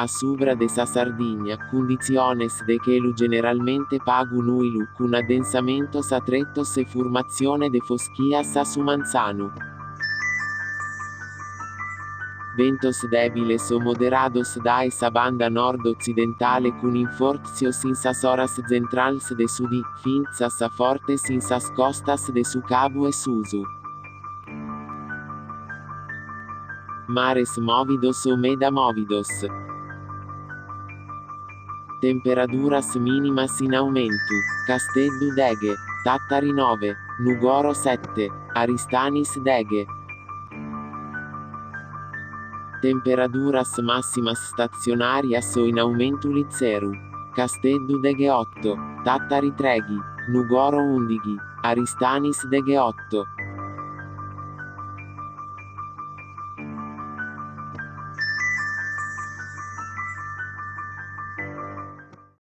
A subra de sa Sardigna, cunditziones de chelu generalmente pagu nùilu, cun addensamentos a tretos e formatzione de foschias a su manzanu. Bentos dèbiles o moderados dae sa banda nord-otzidentale cun infortzios in sas oras tzentrales de su die, fintzas a fortes in sas costas de su Cabu 'e Susu. Mares mòvidos o meda mòvidos. Temperaduras mìnimas in aumentu, Casteddu deghe, Tàtari noe, Nùgoro sete, Aristanis deghe. Temperaduras màssimas statzionàrias o in aumentu lizeru, Casteddu degheoto, Tàtari trèighi, Nùgoro ùndighi, Aristanis degheoto.